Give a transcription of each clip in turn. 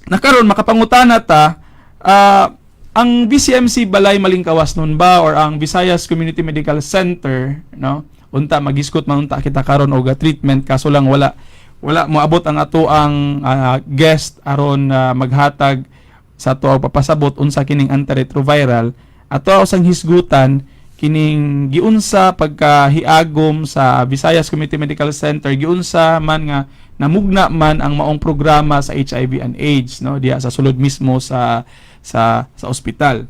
Nakaron makapangutana ta, ang VCMC Balay Malingkawas nun ba or ang Visayas Community Medical Center, no? Unta magisgot man unta kita karon og treatment, kaso lang wala wala moabot ang ato ang guest aron maghatag sa ato ang papasabot unsa kining antiretroviral. Ato usang hisgutan kining giunsa pagkahiagom sa Visayas Community Medical Center, giunsa man nga namugna man ang maong programa sa HIV and AIDS, no, diha sa sulod mismo sa ospital.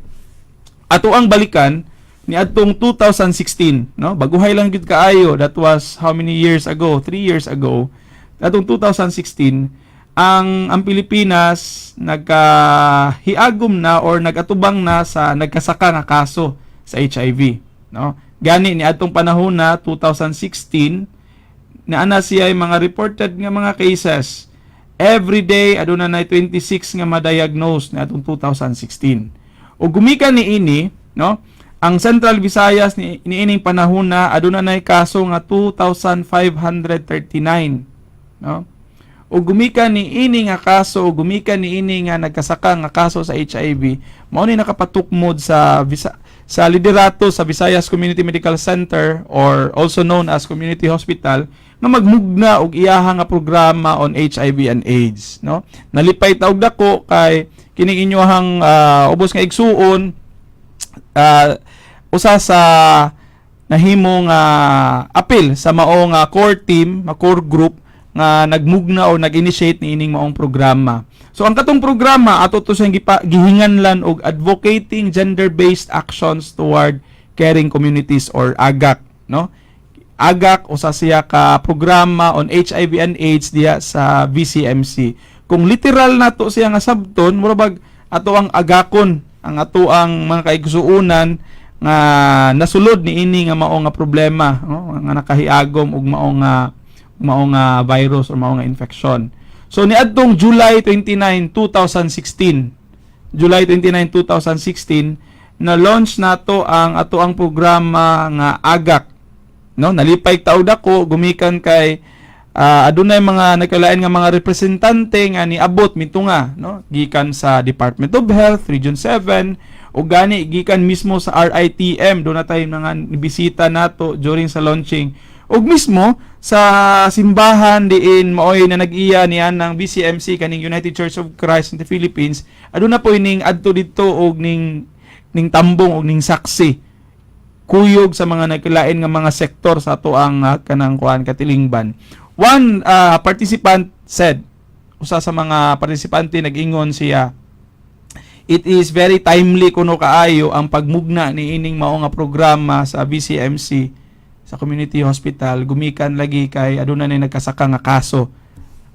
Ato ang balikan niadtong 2016, no? Baguhay lang gyud kaayo. That was how many years ago? 3 years ago. Atong 2016, ang Pilipinas nagkahiagom na or nagatubang na sa nagkasaka nga kaso sa HIV, no? Gani ni atong panahon na 2016, naa na siya mga reported nga mga cases. Every day aduna na 26 nga ma-diagnose ni atong 2016. Ug gumikan ni ini, no, ang Central Visayas ni niining panahon na aduna nay kaso nga 2,539, no? Ug gumikan ni ini nga kaso, ug gumikan ni ini nga nagkasaka nga kaso sa HIV, mao ni nakapatukmod sa liderato sa Visayas Community Medical Center or also known as Community Hospital nga magmugna og iyaha nga programa on HIV and AIDS, no? Nalipay ta og dako kay kining inyohang ubos nga igsuon, usa sa nahimo nga apil sa mao nga core team, nga core group nga nagmugna o nag-initiate ni ining maong programa. So ang katong programa ato to siyang gihinganlan og Advocating Gender-Based Actions Toward Caring Communities or AGAC, no? AGAC usa siya ka programa on HIV and AIDS diha sa VCMC. Kung literal nato siya nga sabton, mura bag ato ang agakon ang ato ang mga kaigsuonan nga nasulod ni ini nga mao nga problema, no? Nga nakahiagom og mao nga virus or mao nga infection. So niadtong July 29, 2016, July 29, 2016, na launch nato ang ato ang programa nga AGAC, no? Nalipay ta og dako gumikan kay adunay mga nagkalain nga mga representante nga niabot mitunga, no, gikan sa Department of Health Region 7 o gani gikan mismo sa RITM. Duna tay mga bisita nato during sa launching ug mismo sa simbahan diin maoy na nag-iya niyan ng VCMC, kaning United Church of Christ in the Philippines. Aduna po ining adto didto og ning tambong og ning saksi kuyog sa mga nagkalain nga mga sektor sa ato ang kanang kuan katilingban. One participant said, usa sa mga partisipante nag-ingon siya, it is very timely kuno kaayo ang pagmugna ni ining mao nga programa sa VCMC, sa Community Hospital, gumikan lagi kay aduna ni nagkasaka nga kaso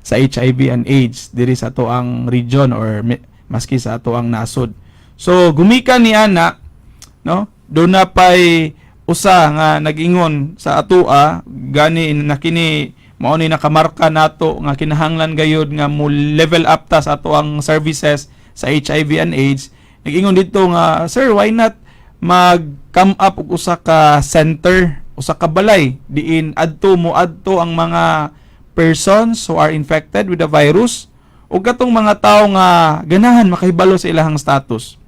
sa HIV and AIDS diri sa ato ang region or maski sa ato ang nasod. So gumikan ni ana, no, duna pay usa nga nag-ingon sa atoa gani na kini mao ni nakamarka nato nga kinahanglan gayud nga mo level up ta sa ato ang services sa HIV and AIDS. Nag-ingon dito nga, "Sir, why not mag come up og usa ka center, usa ka balay diin adto mo adto ang mga persons who are infected with the virus ug katong mga tawo nga ganahan makahibalo sa ilahang status?"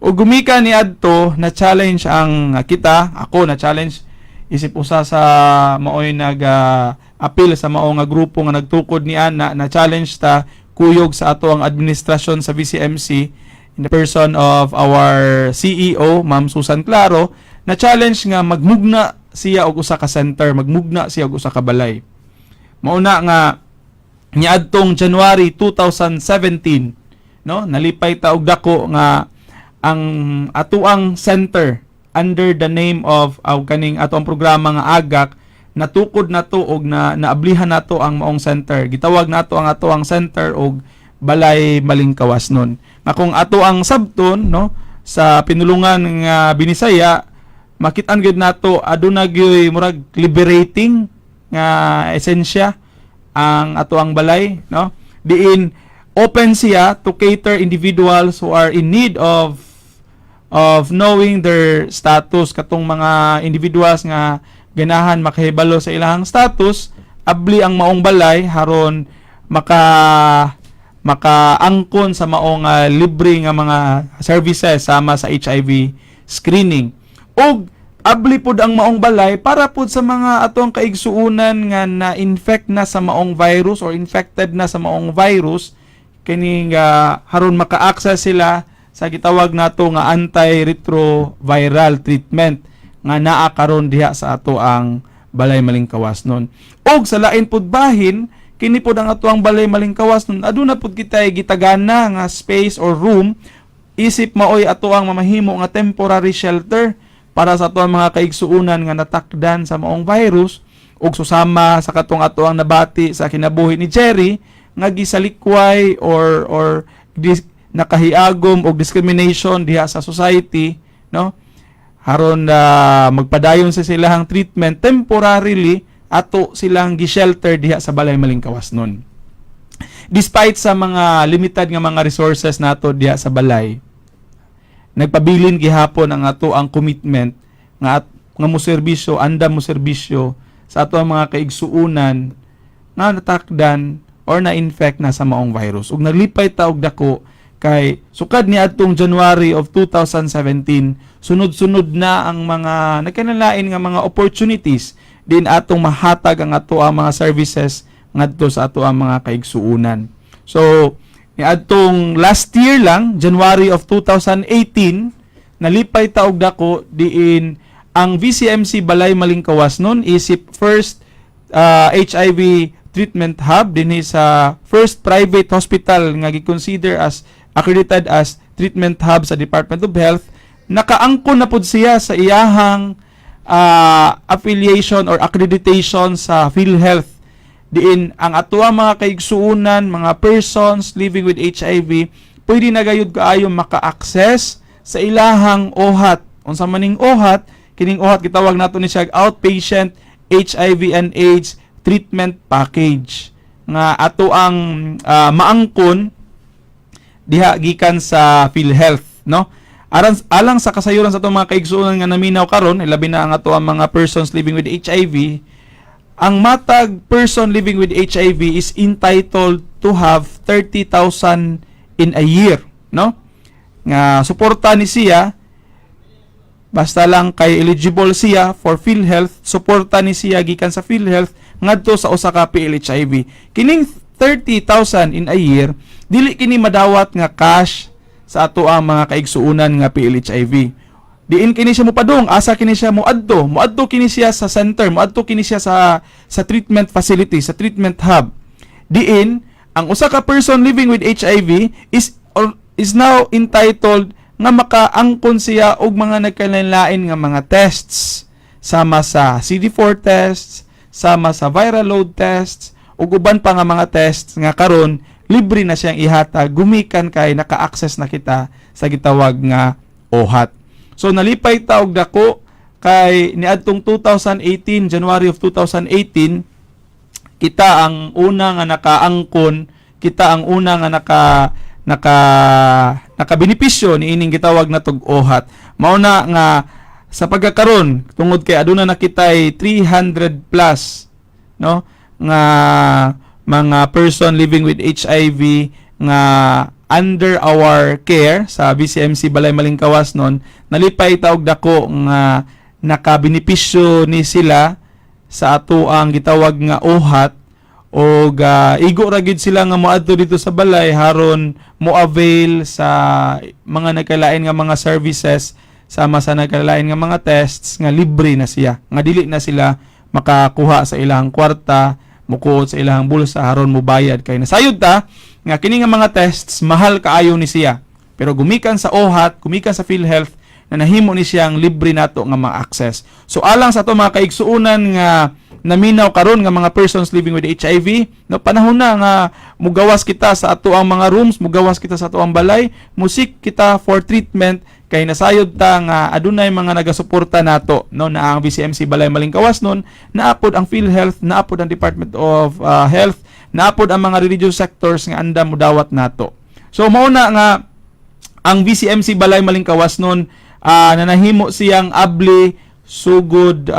Ug gumikan ni adto, na challenge ang kita, ako na challenge isip usa sa maoy nag apil sa mao nga grupo nga nagtukod ni ana. Na challenge ta kuyog sa ato ang administrasyon sa VCMC in the person of our CEO, Ma'am Susan Claro, na challenge nga magmugna siya og usa ka center, magmugna siya og usa ka balay. Mauna nga niadtong January 2017, no, nalipay ta og dako nga ang atuang center under the name of aw kaning ato ang programa nga AGAC, natukod nato og na naablihan nato ang maong center. Gitawag nato ang ato ang center og Balay Malingkawas nun nga kung ato ang sabton, no, sa pinulungan nga Binisaya, makit-an gyud nato aduna gyoy murag liberating nga esensya ang ato ang balay, no, diin open siya to cater individuals who are in need of knowing their status. Katong mga individuals nga ganahan makahibalo sa ilahang status, abli ang maong balay haron maka Makaangkon sa maong libre nga mga services sama sa HIV screening. Og abli pod ang maong balay para pod sa mga atong kaigsuunan nga na-infect na sa maong virus or infected na sa maong virus, kining haron maka-access sila sa gitawag nato nga anti-retroviral treatment nga naa karon diha sa ato ang Balay Malingkawas nun. Og sa lain pud bahin, kini pod ang ato ang Balay Malingkawas nun, aduna pud kitay gitagana nga space or room isip maoy ato ang mamahimo nga temporary shelter para sa ato ang mga kaigsuunan nga natakdan sa maong virus ug susama sa katong ato ang nabati sa kinabuhi ni Jerry nga gisalikway or nakahiagom og discrimination diha sa society, no, haron na magpadayon sa silahang treatment temporarily, ato silang gi-shelter diha sa Balay Malingkawas nun. Despite sa mga limited nga mga resources nato diha sa balay, nagpabilin gihapon ang ato ang commitment nga mo serbisyo, andam mo serbisyo sa ato ang mga kaigsuunan nga natakdan or na-infect na sa maong virus. Ug naglipay ta og dako kay sukad ni adtong January of 2017, sunod-sunod na ang mga nagkanalain nga mga opportunities din atong mahatag ang ato ang mga services ngadto sa ato ang mga kaigsuunan. So, ni adtong last year lang, January of 2018, nalipay ta og dako diin ang VCMC Balay Malingkawas nun isip first HIV treatment hub dinhi sa first private hospital nga gi-consider as accredited as treatment hub sa Department of Health. Nakaangkon na pud siya sa iyahang affiliation or accreditation sa PhilHealth, diin ang atoang mga kaigsuonan, mga persons living with HIV, pwede na gayud kaayo maka-access sa ilahang OHAT. Unsa maning OHAT? Kining OHAT, gitawag nato ni siya Outpatient HIV and AIDS Treatment Package nga ato ang maangkon diha gikan sa PhilHealth, no? Aran alang sa kasayuran sa atong mga kaigsuonan nga naminaw karon, labi na ang ato ang mga persons living with HIV, ang matag person living with HIV is entitled to have 30,000 in a year, no? Nga suporta ni siya, basta lang kay eligible siya for PhilHealth, suporta ni siya gikan sa PhilHealth ngadto sa usa ka PLHIV. Kining 30,000 in a year, dili kini madawat nga cash sa ato ang mga kaigsuonan nga PLHIV. Diin kini siya mopadung? Asa kini siya moadto? Moadto kini siya sa center, moadto kini siya sa treatment facility, sa treatment hub. Diin ang usa ka person living with HIV is or is now entitled nga makaangkon siya og mga nagkalain nga mga tests sama sa CD4 tests, sama sa viral load tests, ug uban pa nga mga tests nga karon libre na siyang ihatag gumikan kay naka-access na kita sa gitawag nga OHAT. So nalipay ta og dako kay niadtong 2018, January of 2018, kita ang una nga nakaangkon, kita ang una nga naka naka nakabenepisyo niining gitawag na tog OHAT. Mao na nga sa pagkakaron, tungod kay aduna na kitay 300 plus, no, nga mga person living with HIV nga under our care sa VCMC Balay Malingkawas nun, nalipay ta og dako nga nakabenepisyo ni sila sa ato ang gitawag nga OHAT og igo ra gyud sila nga moadto dito sa balay haron mo avail sa mga nagkalain nga mga services sama sa nagkalain nga mga tests nga libre na siya, nga dili na sila makakuha sa ilang kwarta, mukuot sa ilang bulsa haron mobayad, kay nasayod ta nga kini nga mga tests mahal kaayo ni siya. Pero gumikan sa OHAT, gumikan sa PhilHealth, na nahimo ni siyang libre nato nga ma-access. So alang sa ato mga kaigsuonan nga naminaw karon nga mga persons living with HIV, no, panahon na nga mugawas kita sa ato ang mga rooms, mugawas kita sa ato ang balay, mu-seek kita for treatment, kay nasayod ta nga adunay mga nagasuporta nato, no, na ang VCMC Balay Malingkawas nun, naapod ang PhilHealth, naapod ang Department of Health, naapod ang mga religious sectors nga andam mudawat nato. So mao na nga ang VCMC Balay Malingkawas nun na nahimo siyang abli sugod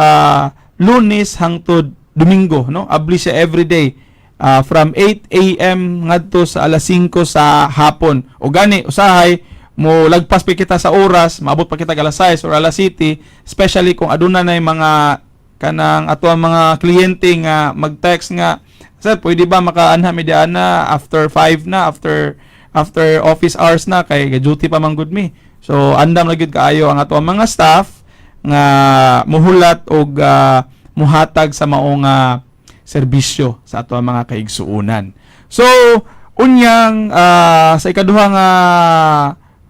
Lunes hangtod Domingo, no? Abli siya everyday. From 8 a.m. ngadto sa alas 5 sa hapon. O gani usahay mo lagpas pa kita sa oras, maabot pa kita alas 6 or alas 7, especially kung aduna na yung mga kanang ato ang mga kliyente nga mag-text nga, "Sir, pwede ba makaanha mi diana after 5 na, after after office hours na, kay duty pa man gud mi?" So andam na gyud kaayo ang ato ang mga staff nga muhulat og muhatag sa maong serbisyo sa ato ang mga kaigsuonan. So unyang sa ikaduha nga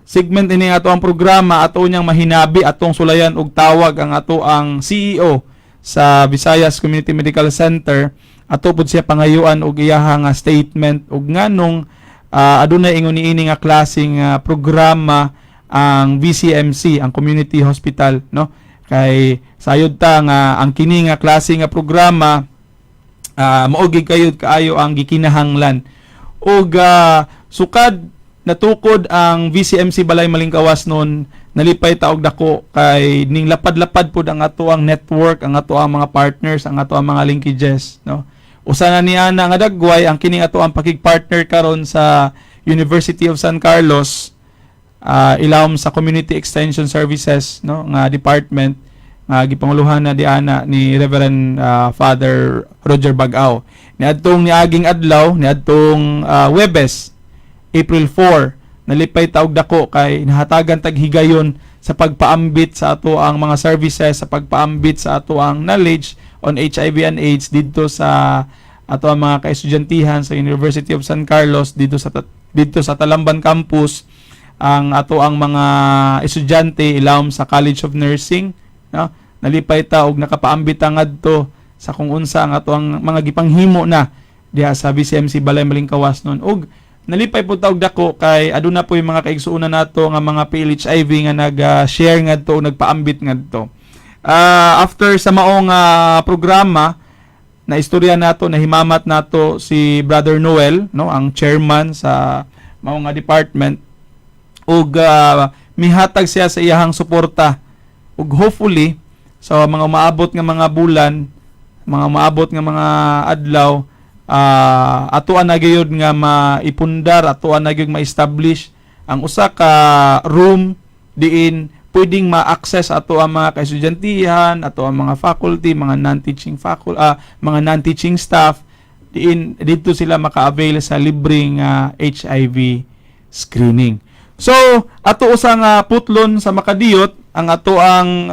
segment ini ato ang programa, ato unyang mahinabi, atong sulayan og tawag ang ato ang CEO sa Visayas Community Medical Center. Ato pud siya pangayuan og iyaha nga statement og nganong adunay ingon niini nga klaseng programa ang VCMC, ang Community Hospital, no? Kay sayod ta nga ang kini nga klase nga programa mao gid kayod kaayo ang gikinahanglan. Ug sukad natukod ang VCMC Balay Malingkawas noon, nalipay ta og dako kay ning lapad-lapad pud ang ato ang network, ang ato ang mga partners, ang ato ang mga linkages, no? Usa na ni ana nga dagway ang kining ato ang pakig-partner karon sa University of San Carlos, ilawom sa Community Extension Services, no, nga department nga gipanguluhan na diana ni Reverend Father Roger Bagao. Niadtong niaging adlaw, niadtong Webes, April 4, nalipay ta og dako kay nahatagan tag higayon sa pagpaambit sa ato ang mga services, sa pagpaambit sa ato ang knowledge on HIV and AIDS didto sa ato ang mga kaestudyantihan sa University of San Carlos didto sa Talamban campus, ang ato ang mga estudyante ilawom sa College of Nursing, no? Nalipay ta og nakapaambit ta ngadto sa kung unsa ang ato ang mga gipanghimo na diha sa VCMC Balay Malingkawas nun. Og nalipay po ta og dako kay aduna po yung mga kaigsuonan nato nga mga PLHIV nga nag-share ngadto o nagpaambit ngadto. After sa maong programa na istorya nato, nahimamat nato si Brother Noel, no, ang chairman sa maong nga department, ug mihatag siya sa iyahang suporta ug hopefully sa mga umaabot nga mga bulan, mga umaabot nga mga adlaw, atoan na gyud nga maipundar, atoan na gyud ma-establish ang usa ka room diin pwedeng ma-access ato ang mga kaestudyantihan, ato ang mga faculty, mga non-teaching staff, diin dito sila maka-avail sa libreng HIV screening. So, ato usa nga putlon sa makadiyot ang ato ang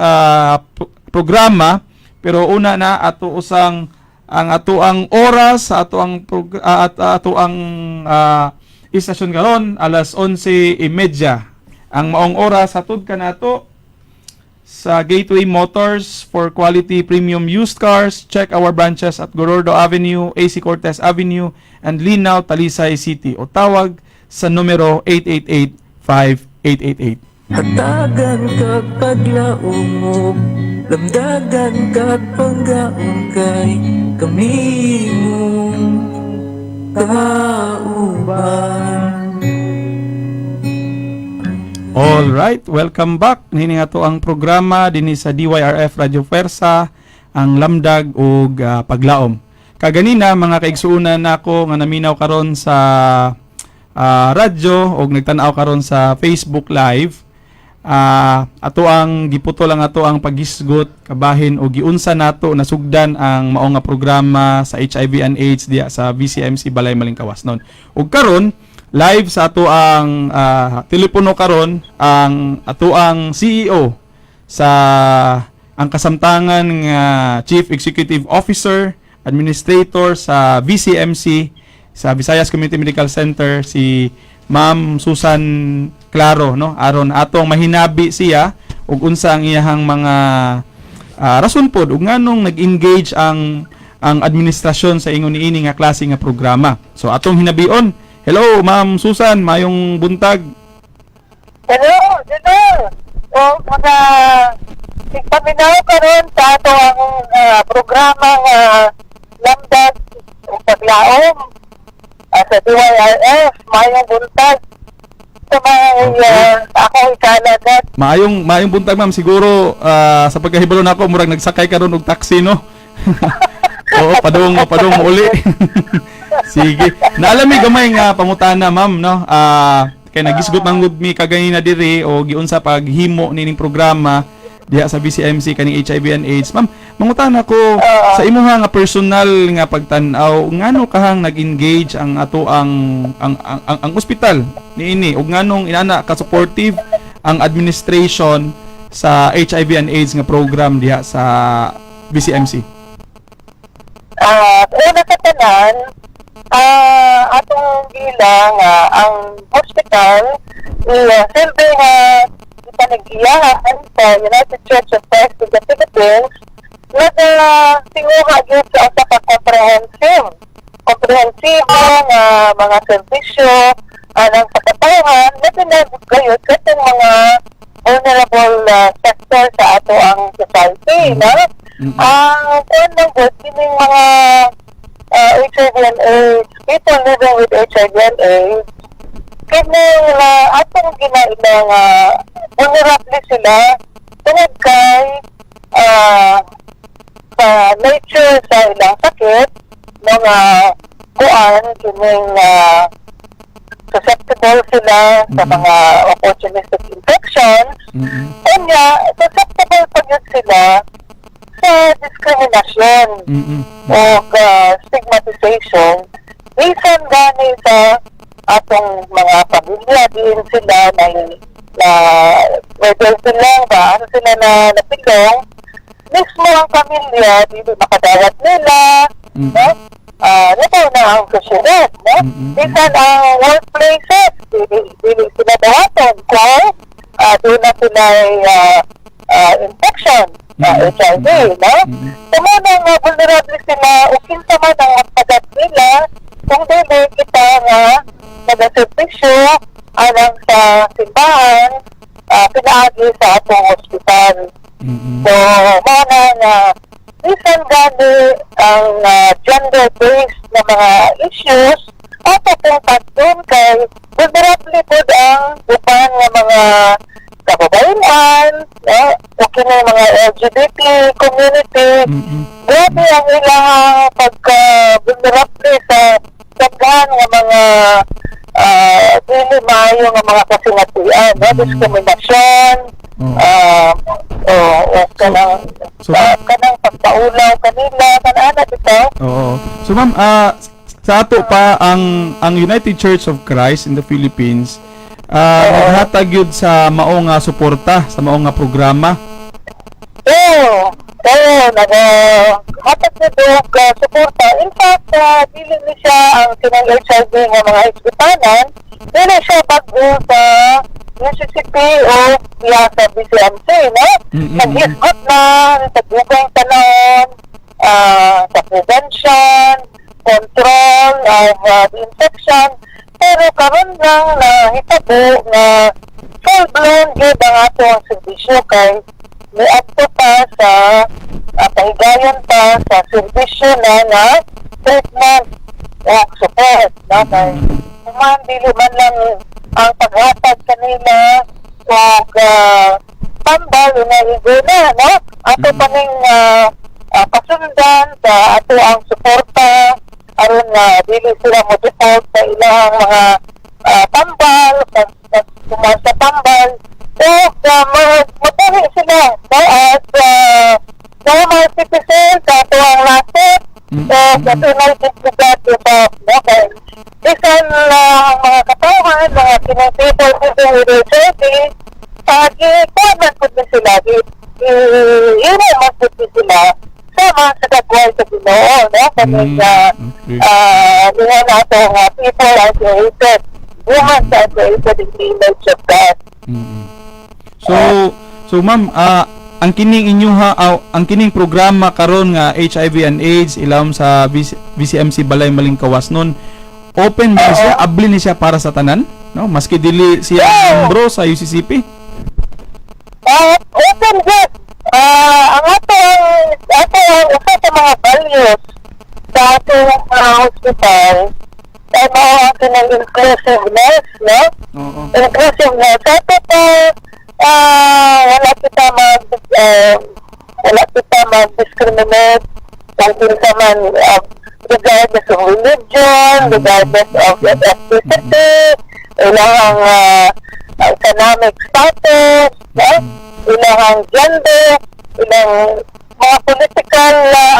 programa, pero una na ato usang ang ato ang oras sa ato ang at ato ang istasyon karon, alas 11:30. Ang maong oras, hatod kanato sa Gateway Motors for quality premium used cars. Check our branches at Gorordo Avenue, AC Cortez Avenue, and Linao, Talisay City. O tawag sa numero 888-5888. Hatagan kag paglaumog, lamdagan kag panggaong, kay kami mong kauban. All right, welcome back. Nini nga to ang programa dinhi sa DYRF Radyo Fuerza, ang Lamdag ug Paglaom. Kaganina, mga kaigsuonan nako nga naminaw karon sa radyo og nagtan-aw karon sa Facebook Live. Ato ang giputol ang ato ang paghisgot kabahin o giunsa nato nasugdan ang mao nga programa sa HIV and AIDS diya sa VCMC Balay Malingkawas non. Ug karon live sa ato ang telepono karon ang ato ang CEO sa ang kasamtangan nga Chief Executive Officer Administrator sa VCMC, sa Visayas Community Medical Center, si Ma'am Susan Claro, no, aron atong mahinabi siya ug unsa ang iyahang mga rason pod ug nganong nag-engage ang administrasyon sa ingon niini nga klase nga programa. So atong hinabion. Hello, Ma'am Susan, mayong buntag. Hello, hello. O mga tigpaminaw karon sa ato ang programa nga Lamdag ug Paglaom sa DYRF. Mayong buntag sa mga ako ikalagat. Maayong maayong buntag, ma'am. Siguro sa pagkahibalo nako, murag nagsakay karon og taxi, no? Oo, padung padung mo uli. Sige. Naa lang mi gamay nga pangutana, ma'am, no? Kay nagisgot man gud mi kaganina diri o giunsa paghimo nining programa diha sa BCMC kaning HIV and AIDS. Ma'am, mangutana ko sa imuha nga personal nga pagtan-aw, ngano kahang nag-engage ang ato ang ospital niini ug nganong inana ka supportive ang administration sa HIV and AIDS nga program diha sa BCMC? Una sa tanan, atong bilang ang hospital, silbi nga ipanag-iyahan sa United Church of Christ in the Philippines, nagatinguha gyud sa usa ka comprehensive nga mga serbisyo anang sa katawhan na tinagayod katong mga vulnerable sector sa ato ang society, no? Ang kuan lang gud kining mga HIV and AIDS, people living with HIV and AIDS, kini na atong ginaila nga vulnerable sila tungod kay sa nature sa ilang sakit, mga kuan kining susceptible sila sa mga opportunistic infections. Unya, susceptible pa gyud sila sa discrimination o stigmatization bisan gani sa atong mga pamilya. Diin sila na whether sila ba ano sila na napilong mismo ang pamilya dili makadawat nila, no, labaw na ang kasyudad, no? Bisan ang workplaces dili sila dawaton kung doon na sila infection, HIV, no? So, mao na nga vulnerable sila o kinsa man ang magpagat nila kung dili kita nga nagaservisyo alang sa simbahan pinaagi sa atong ospital. So, mao na nga bisan gani ang gender-based na mga issues ato pong pagdun kay vulnerable pod ang uban nga mga kababayan, no? O kini mga LGBT community. Grabe ang ilang pagka-vulnerable sa daghan nga mga dili maayo nga mga kasinatian, no? Diskriminasyon, o kanang kanang pagpaulaw kanila, kanana bitaw. Oo. So ma'am, sa ato pa ang United Church of Christ in the Philippines naghatag yun sa mao nga suporta sa mao nga programa. Oo, nag hatag na og suporta. In fact, dili ni siya ang kinang HIV nga mga hisgutanan, dili siya bag-o sa UCCP o diya sa BCMC, no? Naghisgot na sa dugayng panahon, sa prevention, control of the infection, pero karon lang na hitabo nga full-blown gyud ang ato ang serbisyo kay niadto pa sa pahigayon pa sa serbisyo na na treatment o support, no? Kay human dili man lang ang paghatag kanila og tambal inaigo na, no? Ato pa ning pasundan sa ato ang suporta aron nga dili sila mo default sa ilang mga tambal pag kuman sa tambal o mabuhi sila, no, as normal citizen sa ato ang nasod o katunay dignidad ito, no? Kay bisan ang mga katawhan mga kinang people living with HIV, gi-kuan man pud ni sila, gi imo man pud ni sila sama sa kagway sa Ginoo, no? Kaning niya nato nga people are created, humans are created in the image of God. So ma'am, ang kining inyuha ang kining programa karon nga HIV and AIDS ilawom sa BCMC Balay Malingkawas nun, open ba siya, abli ni siya para sa tanan, no, maski dili siya membro sa UCCP? Open good. Ang ato ang usa sa mga values sa atong hospital ay mao ang kanang inclusiveness, no? Oo. Inclusiveness. Ato pa wala kita mag-discriminate kung kinsa man. regardless of religion, regardless of ethnicity, ilang economic status, no? Ilang gender, ilang mga political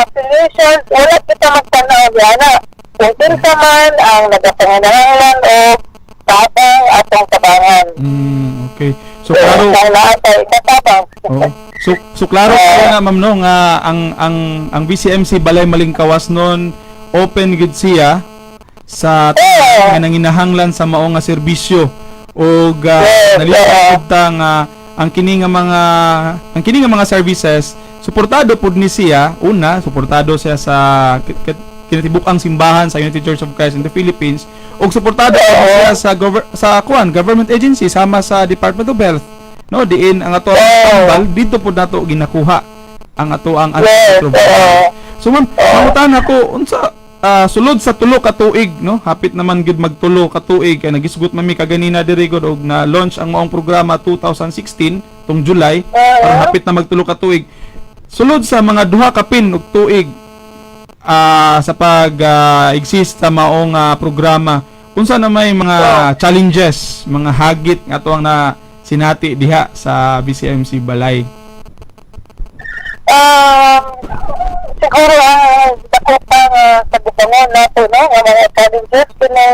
affiliations, wala kita magtanaw diana. Kung kinsa man ang nagapanginahanglan og tabang, atong tabangan. Okay. So klaro Kung naa tay ikatabang. Oo. So klaro kayo na, ma'am, no, nga ang VCMC Balay Malingkawas nun open gid siya sa Oo. Nga nanginahanglan sa mao nga serbisyo ug nalipay pud ta nga ang kini nga mga services suportado pud ni siya. Una, suportado siya sa kinatibuk-ang simbahan sa United Church of Christ in the Philippines ug suportado pud ni siya sa kuan, government agency sama sa Department of Health, no, diin ang ato ang tambal dito pud nato ginakuha ang ato ang antiretroviral. So ma'am, mangutan ako, unsa sulod sa 3 ka tuig, no? Hapit naman gid magtulo ka tuig kay nagisgot man mi kaganina diri gud og na launch ang maong programa 2016 tong July, aron hapit na magtulo ka tuig. Sulod sa mga 2 kapin og tuig sa pag exist sa maong programa, unsa na may mga challenges, mga hagit nga ato ang na sinati diha sa VCMC Balay? Siguro ang dako pa nga tagubangon nato, no, nga mga challenges kini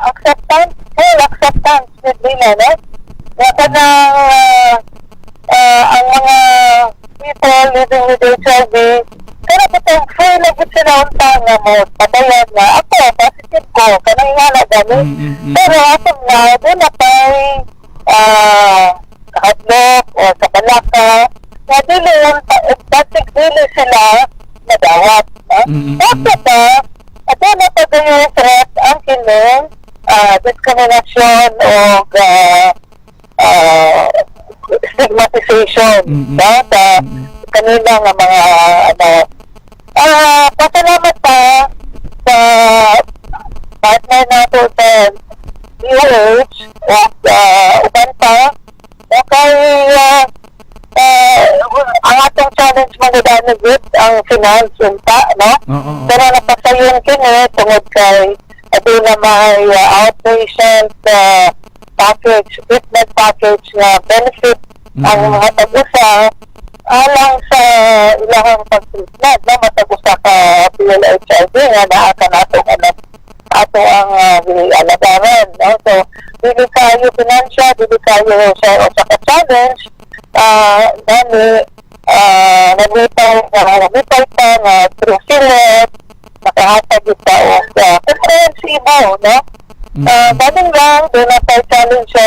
acceptance, full acceptance gud nila, no? Nga kanang ang mga people living with HIV pero bitong free na gud sila unta nga mo padayon nga ako positive ko, kanang nga na gani. Pero as of now, duna pay kahadlok o kabalaka nga dili basig dili sila nadawat. No? Dapat ba, aduna pa gayoy threat ang kining discrimination o stigmatization, no? Sa kanila nga mga ano. Pasalamat pa sa partner nato sa DOH at uban pa, okay, ang atong challenge man gud gud ang finance unta, no? Oo, oo. Pero napasayon kini tungod kay aduna may outpatient package, treatment package na benefit ang mga tag-usa alang sa ilahang pag-treatment, no, matag usa ka PLHIV nga naa ka nato ano ato ang alagaran, no? So dili kayo financial, dili kayo sa usa ka challenge, gani naglipay pa nga through PhilHealth makahatag ita og komprehensibo, no? Ganun lang, duna tayo challenge sa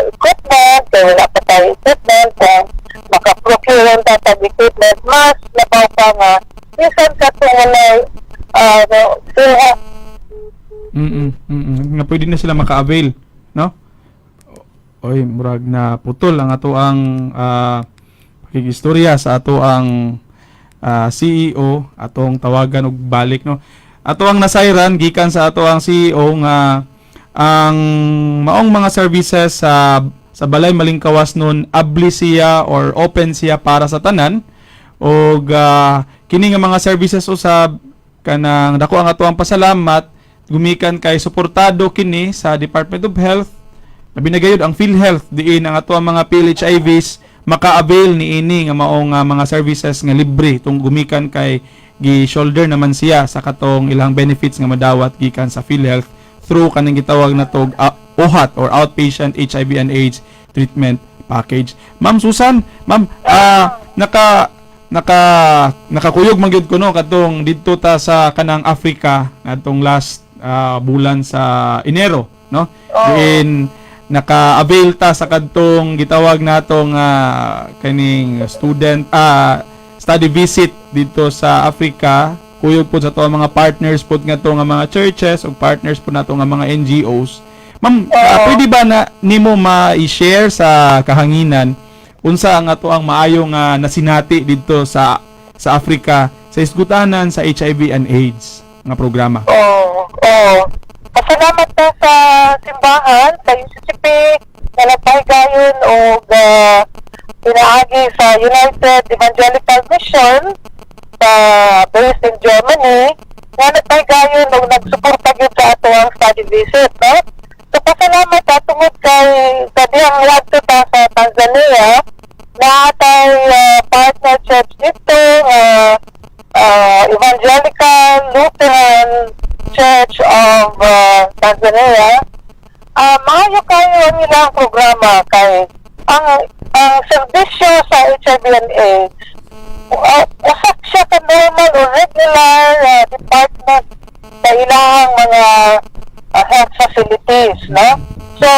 equipment, kaya wala pa tayo equipment, kung makaprocure ang tatag equipment, mas labaw pa nga, bisan ka kung walay no, PhilHealth. Nga pwede na sila maka-avail, no? Oy, murag na putol ang ato ang pakigistorya sa ato ang CEO, atong tawagan og balik, no. Ato ang nasayran gikan sa ato ang CEO nga ang maong mga services sa Balay Malingkawas nun abli siya or open siya para sa tanan og kini nga mga services usab, kanang dako ang ato ang pasalamat gumikan kay suportado kini sa Department of Health, labi na gayud ang PhilHealth, diin ang ato ang mga PLHIVs maka-avail niini nga maong mga services nga libre tung gumikan kay gi-shoulder naman siya sa katong ilang benefits nga madawat gikan sa PhilHealth through kaning gitawag na tog OHAT or Outpatient HIV and AIDS Treatment Package. Ma'am Susan, ma'am, naka naka nakakuyog man gyud ko, no, katong didto ta sa kanang Africa ngadtong last bulan sa Enero, no? Diin naka-avail ta sa kadtong gitawag natong kaning student study visit dito sa Africa, kuyog po sa ato ang mga partners po nga to nga mga churches o partners po nato nga mga NGOs. Ma'am, pwede ba na nimo ma-share sa kahanginan unsa ang ato ang maayo nga nasinati dito sa Africa sa isgutanan sa HIV and AIDS nga programa? Oo. Pasalamat na sa simbahan, sa UCCP, na nagpahigayon og pinaagi sa United Evangelical Mission sa based in Germany nga nagpaygayon og nagsuporta gyud sa ato ang study visit, no? So pasalamat ta tungod kay sa dihang wadto ta sa Tanzania na atay partner church dito, Evangelical Lutheran Church of Tanzania. Maayo kayo ang ilang programa kay ang serbisyo sa HIV and AIDS usa siya ka normal or regular department sa ilang mga health facilities, no? So,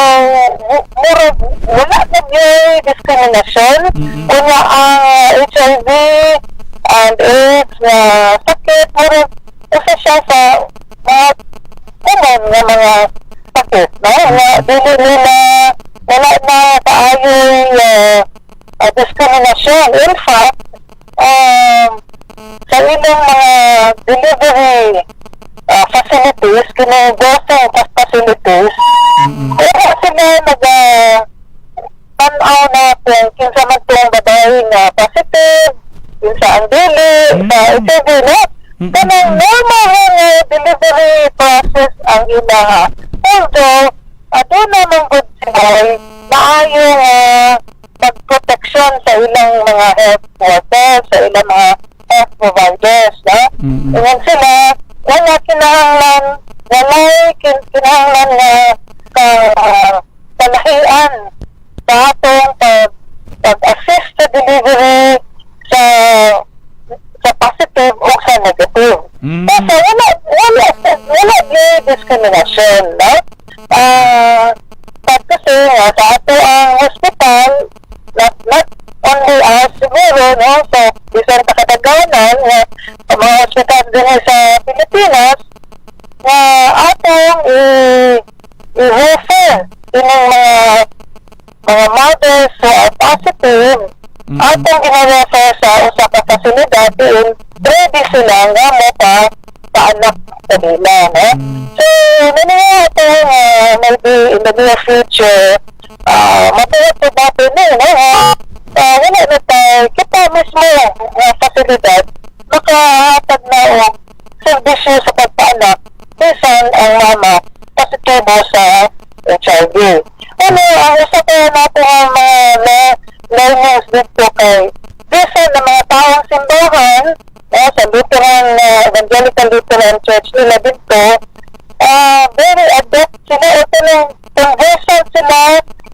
murag wala na gyud discrimination. Unya ang HIV and AIDS na sakit, murag usa siya sa mga common nga mga sakit, no? Nga dili nila, wala na kaayoy discrimination. In fact, sa ilang mga delivery facilities, kini birthing facilities, wala sila nag tanaw na kung kinsa man tong babae nga positive, kinsa ang dili, sa HIV, no? Kanang normal nga delivery process ang ilaha. Although, aduna man gud sila maayo nga pagproteksyon sa ilang mga health workers, sa ilang mga health providers, no? Ingon sila, wala kinahanglan, walay kinahanglan nga kalahian sa atong pag-assist sa delivery sa positive o sa negative. Kasi wala gyud discrimination, no? Pag kasi nga, sa ato ang hospital, not only us siguro, no? So, bisan sa kadaghanan, nga, sa mga hospital din sa Pilipinas, nga atong i-refer ining mga mothers who are positive, atong gina-refer sa usa ka pasilidad diin ready sila nga mo pa paanak sa nila, no? So, naniniwala ito nga maybe in the near future, matuwa po natin eh, no? Wala na tayo, kita mismo nga pasilidad, makahatag na og serbisyo sa pagpaanak bisan ang mama positibo sa HIV. Ano, ang isa pa natin ang mga learnings dito kay bisan ng mga taong simbahan, no, sa Lutheran, Evangelical Lutheran Church nila dito, very adept sila, ito lang, conversant sila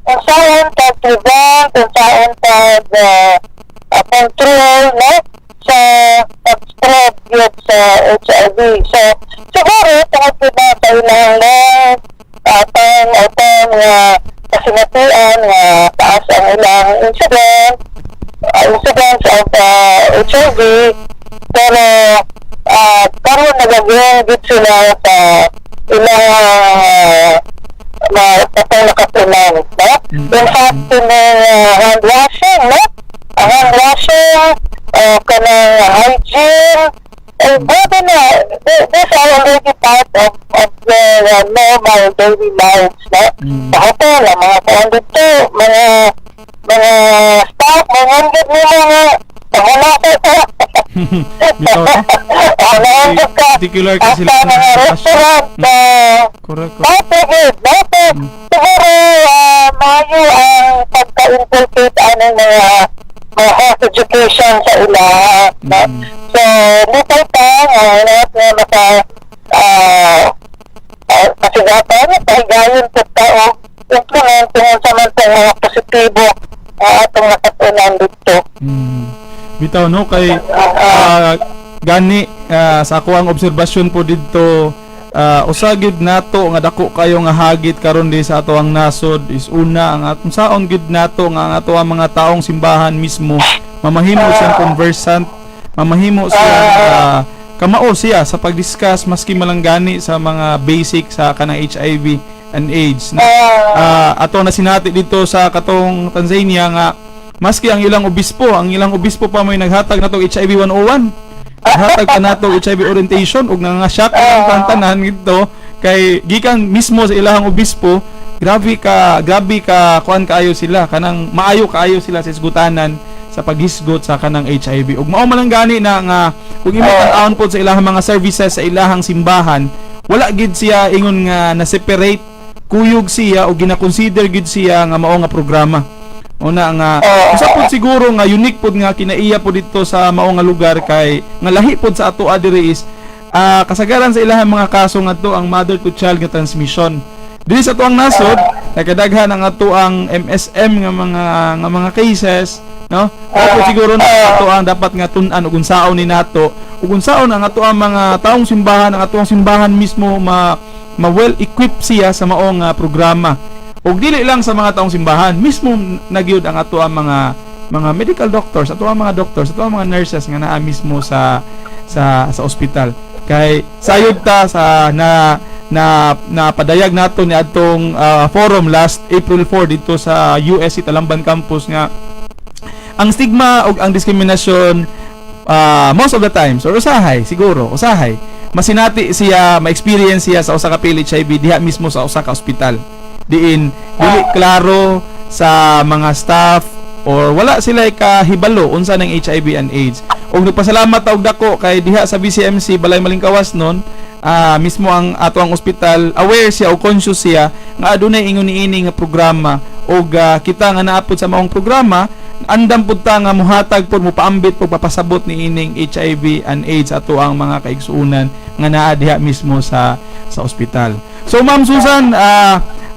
kung saan pag-prevent, kung saan pag control, no, sa pag-spread yun sa HIV. So, siguro, tungod po ba sa ilang long time o time nga kasinatian nga taas ang ilang incidence of HIV, pero karon nagagawin gid sila sa ilang na patay nakatunan, no? In fact, kining hand washing, no? Ang hand washing, kanang hygiene, eh, grabe na. These are already part of their normal daily lives, no? Sa hotel, ang mga kuan dito, mga staff, mga hundred ni mga wala ka. Bitaw, no? Ah, nahandod ka. Particular kasi Hasta sila mga sa restaurant, Correct. Bakit? Bakit? Siguro, maayo ang pagka-inculcate anong mga health education sa ila. No? So, lipay pa, lahat na maka, kasigatan, pahigayon po ta o implement tungkol sa man pong mga positibo atong nakatunan dito. Bitaw, no, kay gani sa ako ang obserbasyon po didto, usa gyud nato nga dako kayo nga hagit karon di sa ato ang nasod is una ang atong saon gyud nato nga ang ato ang mga taong simbahan mismo mamahimo siyang conversant, mamahimo siyang kamao siya sa pag-discuss maski malanggani sa mga basic sa kanang HIV and AIDS na ato na sinati dito sa katong Tanzania nga maski ang ilang obispo pa may naghatag nato HIV 101, naghatag pa nato HIV orientation ug nga shock ang tanan dito kay gikan mismo sa ilahang obispo. Grabe ka kuan kaayo sila, kanang maayo kaayo sila sa isgutanan. sa paghisgot sa kanang HIV. Ug mao man lang gani na nga kung imo tan-awon pod sa ilahang mga services sa ilahang simbahan, wala gid siya ingon nga na separate, kuyog siya o gina-consider gid siya nga mao nga programa. Una nga usa pod siguro nga unique pod nga kinaiya pod dito sa mao nga lugar kay nga lahi pod sa ato diri is kasagaran sa ilahang mga kaso ngadto ang mother to child nga transmission. Diri sa atuang nasod, nakadaghan ang ato ang MSM nga mga cases, no? Dapat siguro na ato ang dapat nga tun-an ug unsaon ni nato ug unsaon ang ato ang mga taong simbahan, ang ato ang simbahan mismo ma well equipped siya sa mao nga programa. Ug dili lang sa mga taong simbahan, mismo nagyud ang ato ang mga medical doctors, ato ang mga doctors, ato ang mga nurses nga naa mismo sa ospital. Kay sayod ta sa na na napadayag nato ni atong forum last April 4 dito sa USC Talamban Campus nga ang stigma ug ang diskriminasyon, most of the times or usahay siguro, usahay masinati siya, ma-experience siya sa usa ka PLHIV diha mismo sa usa ka ospital diin dili klaro sa mga staff or wala sila kahibalo unsa ng HIV and AIDS. Ug nagpasalamat ta og dako kay diha sa BCMC Balay Malingkawas nun, mismo ang ato ang ospital aware siya o conscious siya nga adunay ingon niini nga programa ug kita nga naa pod sa maong programa, andam pud ta nga muhatag pud, mupaambit pud, papasabot ni ining HIV and AIDS ato ang mga kaigsuonan nga naa diha mismo sa ospital. So Ma'am Susan,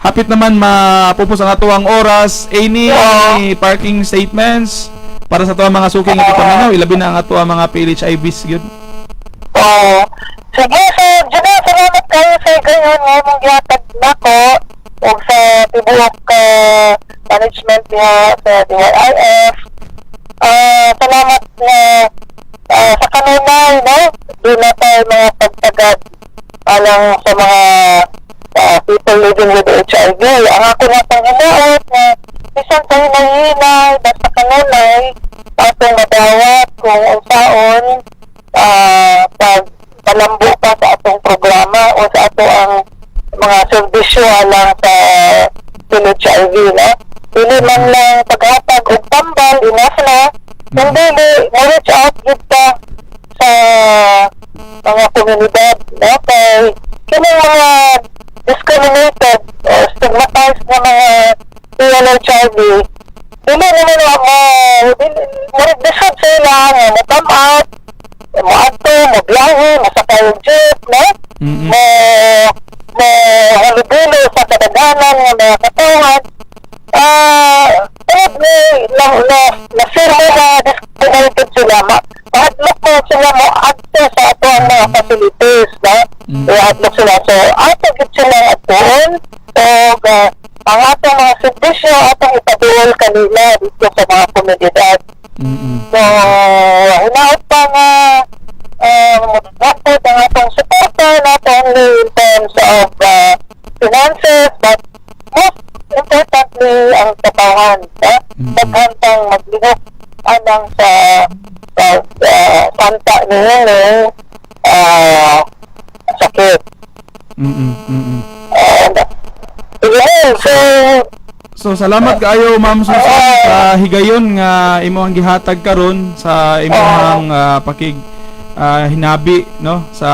hapit naman mapupos ang ato ang oras. Any parting statements para sa ato ang mga suking nga gipaminaw, ilabi na ang ato ang mga PLHIVs gyud? Oo. Sige, so, Junel, salamat kayo sa gayon nga imong gihatag nako ug sa tibuok management diha sa DYIF. Salamat nga sa kanunay, no? Duna tayo mga pagtagad alang sa mga people living with HIV. Ang ako na panghimuot na bisan sa hinay-hinay, basta kanunay, atong madawat kung unsaon pag palambo pa sa atong programa o sa ato ang mga serbisyo alang sa HIV, no? Dili man lang paghatag og tambal, enough na. Kung dili, mo-reach out gid ta sa mga komunidad, no? Kay kining mga discriminated or stigmatized na mga PLHIV, dili naman na mo, dili, mo lisod sila nga mo come out, mo adto, mo biyahe, mo sakay og jeep, no? Mo halubilo sa kadaghanan nga mga katawhan. Tungod ni na feel mo na discriminated sila, mahadlok mo sila mo adto sa ato ang mga facilities, no? Mahadlok sila. So, ato gid sila adtuon, og ang atong mga serbisyo atong ipaduol kanila dito sa mga komunidad. So, hinaot pa nga dapat ang atong suporta not only in terms of finances but most importantly ang katawhan. No? Daghan tang maglihok anang sa santa niini sakit. And, yun, so, So salamat kaayo, Ma'am Susan, sa higayon nga imo ang gihatag karon sa imong pakig hinabi, no, sa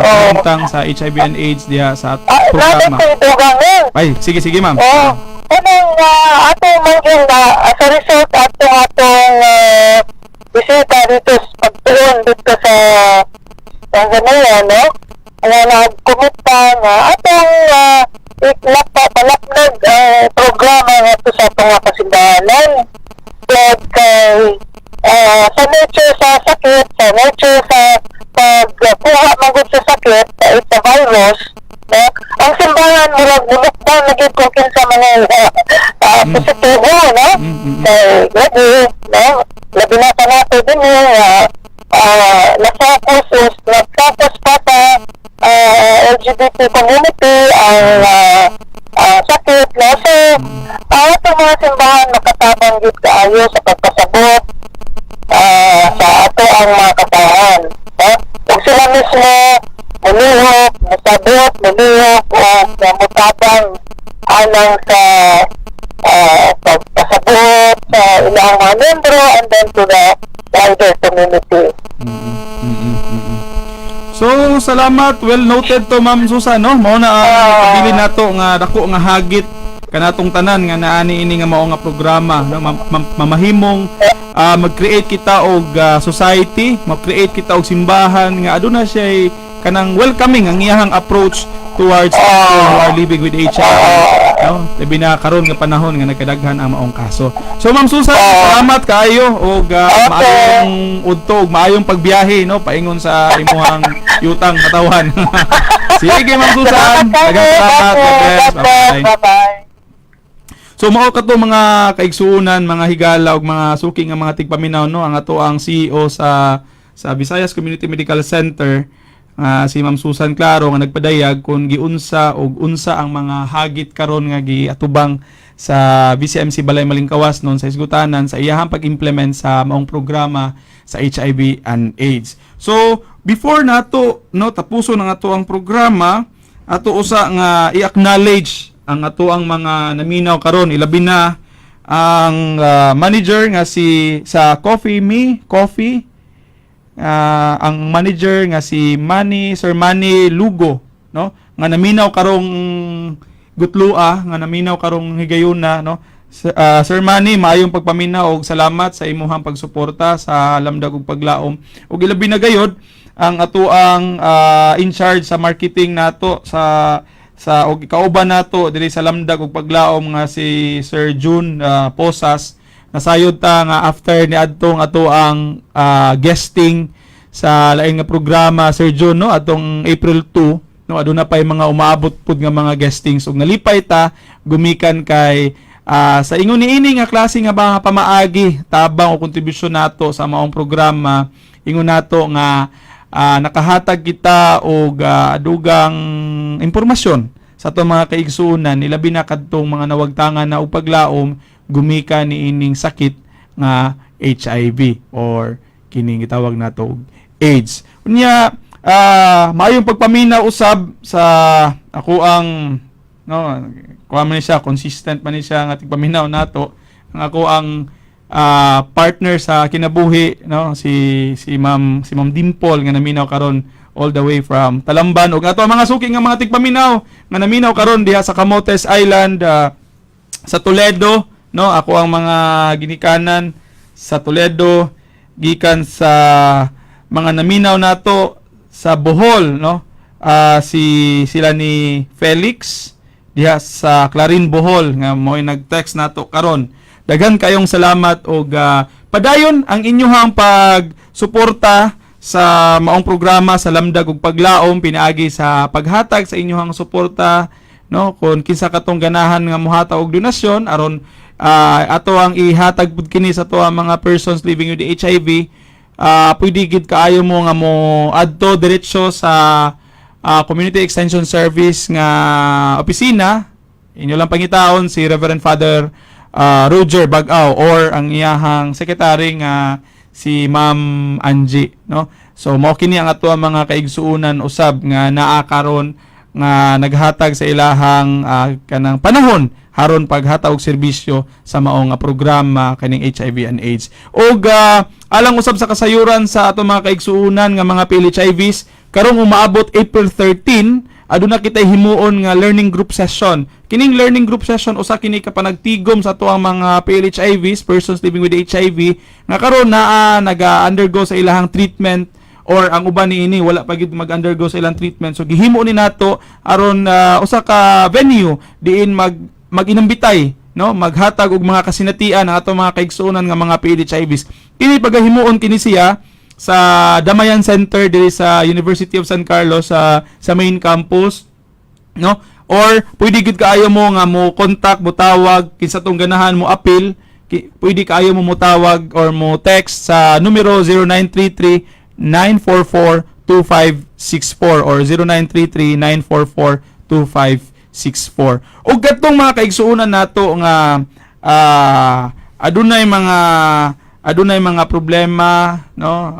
kahimtang sa HIV and AIDS diha sa Natin programa. sa idugangan. Ay, sige sige, ma'am. Oh, kanang ato man gyud na as a result atong bisita dito sa pagtuon dito sa Tanzania, no? Nga nag-commit pa nga atong iklapa palapnag ang programa ngadto sa atong mga kasimbahanan. Kaya kay sa nature sa sakit, sa nature sa pagkuha magud sa sakit, sa it's a virus, no? Ang simbahan murag mulukbang na gyud kung kinsa man ang positibo, no? Kay grabe, no? Labi na pa nato din eh, na-focus is, nag-focus pa sa LGBT community ang sakit, no? So, ang atong mga simbahan makatabang gyud kaayo sa pagpasabot sa ato ang mga katawhan. No? Kung sila mismo mulihok, musabot, mulihok, o mutabang alang sa pagpasabot sa ilang mga membro and then to the wider community. So, salamat. Well noted to, Ma'am Susan, no? Mao na ang pabilin nato nga dako nga hagit kanatong tanan nga naani ini nga mao nga programa, no? Mamahimong mag-create kita og society, mag-create kita og simbahan nga aduna siya kanang welcoming ang iyahang approach towards people who are living with HIV, no? Labi na karon nga panahon nga nagkadaghan ang maong kaso. So, Ma'am Susan, salamat kaayo og maayong udto ug maayong pagbiyahe, no, paingon sa imuhang yutang katawhan. Sige, Ma'am Susan. Salamat kayo. Daghang salamat. God bless. God bless. Bye-bye. Bye-bye. So mao kato, mga kaigsuonan, mga higala ug mga suki nga mga tigpaminaw, no, ang ato ang CEO sa Visayas Community Medical Center, si Ma'am Susan Claro, nga nagpadayag kung giunsa og unsa ang mga hagit karon nga giatubang sa VCMC Balay Malingkawas noon sa hisgutanan sa iyahang pag-implement sa maong programa sa HIV and AIDS. So before nato, no, tapuson ang ato ang programa, ato usa nga i-acknowledge ang ato ang mga naminaw karon, ilabi na ang manager nga si sa Coffee Me Coffee, ang manager nga si Manny, Sir Manny Lugo, no, nga naminaw karong gutlua, nga naminaw karong higayuna, no. Sir Manny, maayong pagpaminaw og salamat sa imuhang pagsuporta sa Lamdag ug Paglaom. Ug ilabi na gayod ang atoang in charge sa marketing nato sa og kauban nato diri sa Lamdag ug Paglaom nga si Sir June Posas. Nasayod ta nga after ni adtong ato ang guesting sa laing nga programa, Sir June, no, atong April 2, no, aduna pay mga umaabot pud nga mga guestings ug nalipay ta gumikan kay sa ingon niini nga klase nga mga pamaagi, tabang o kontribusyon nato sa maong programa, ingon nato nga nakahatag kita og dugang impormasyon sa atong mga kaigsuonan, ilabi na kadtong mga nawagtangan na og paglaom gumikan niining sakit nga HIV or kining gitawag nato og AIDS. Unya, maayong pagpaminaw usab sa ako ang, no, kuha man ni siya, consistent man ni siya nga tigpaminaw nato, ang ako ang partner sa kinabuhi, no, si si Ma'am Dimple nga naminaw karon all the way from Talamban, ug ato ang mga suki nga mga tigpaminaw nga naminaw karon diha sa Camotes Island, sa Toledo, no, ako ang mga ginikanan sa Toledo, gikan sa mga naminaw nato sa Bohol, no, si sila ni Felix diha sa Clarin, Bohol, nga mo'y nag-text nato karon. Daghan kayong salamat og padayon ang inyuhang pagsuporta sa maong programa sa Lamdag ug Paglaom pinaagi sa paghatag sa inyuhang suporta, no, kung kinsa katong ganahan nga mohatag og donasyon aron ato ang ihatag pud kini sa ato ang mga persons living with HIV. Pwede gid kaayo mo nga mo adto diretso sa Community Extension Service nga opisina. Inyo lang pangitaon si Reverend Father Roger Bagao or ang iyahang secretary nga si Ma'am Angie, no. So mao kini ang ato ang mga kaigsuonan usab nga naa karon nga naghatag sa ilahang kanang panahon haron paghatag og serbisyo sa maong nga programa kaning HIV and AIDS. Og alang usab sa kasayuran sa ato mga kaigsuonan nga mga PLHIVs, karong umaabot April 13, aduna kitay himuon nga learning group session. Kining learning group session, usa kini ka panagtigom sa ato ang mga PLHIVs, persons living with HIV, nga karon naa naga-undergo sa ilahang treatment or ang uban niini wala pa gid mag-undergo sa ilang treatment. So gihimo ni nato aron usa ka venue diin mag inambitay, no, maghatag og mga kasinatian ang ato mga kaigsuonan nga mga PLHIVs. Kini pagahimuon kini siya sa Damayan Center diri sa University of San Carlos sa main campus, no, or pwede gid kaayo mo nga mo contact, mo tawag kinsa tong ganahan mo apil. Pwede kaayo mo tawag or mo text sa numero 0933 944 2564 or 0933 944 2564. Ug katong mga kaigsuonan nato nga adunay mga problema, no,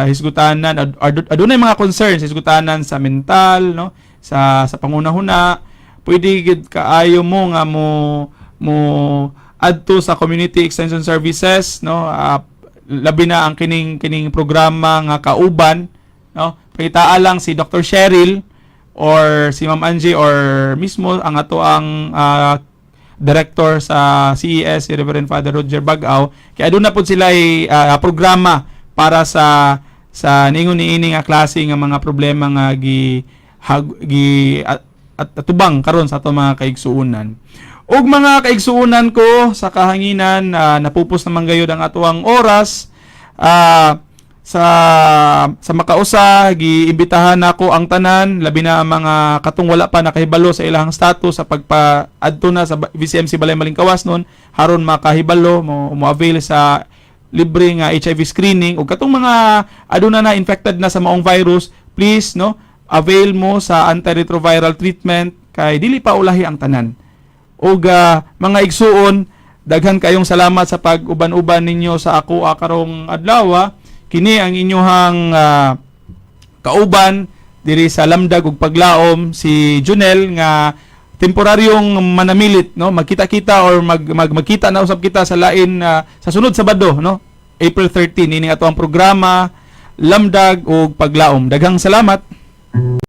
hisgutanan, adunay mga concerns hisgutanan sa mental, no, sa pangunahuna, pwede gid kaayo mo nga mo mo adto sa Community Extension Services, no, labi na ang kining kining programa nga kauban, no. Pakitaa lang si Dr. Cheryl or si Ma'am Angie or mismo ang ato ang director sa CES, si Reverend Father Roger Bagaw, kay aduna pod sila programa para sa ningon niini nga klase nga mga problema nga gi hag, gi at atubang karon sa ato mga kaigsuonan. Ug mga kaigsuonan ko sa kahanginan, napupos naman gayud ang atuang oras. Sa makausa, giimbitahan nako ang tanan, labi na ang mga katong wala pa nakahibalo sa ilahang status sa pagpa-adto na sa VCMC Balay Malingkawas nun haron makahibalo mo avail sa libre nga HIV screening, ug katong mga aduna na infected na sa maong virus, please, no, avail mo sa antiretroviral treatment kay dili pa ulahi ang tanan. Ug mga igsuon, daghan kayong salamat sa pag-uban-uban ninyo sa ako karong adlaw. Kini ang inyohang kauban diri sa Lamdag ug Paglaom, si Junel nga temporaryong manamilit, no. Magkita-kita or mag, mag magkita na usab kita sa lain sa sunod Sabado, no, April 13, ini ato ang programa Lamdag ug Paglaom. Daghang salamat.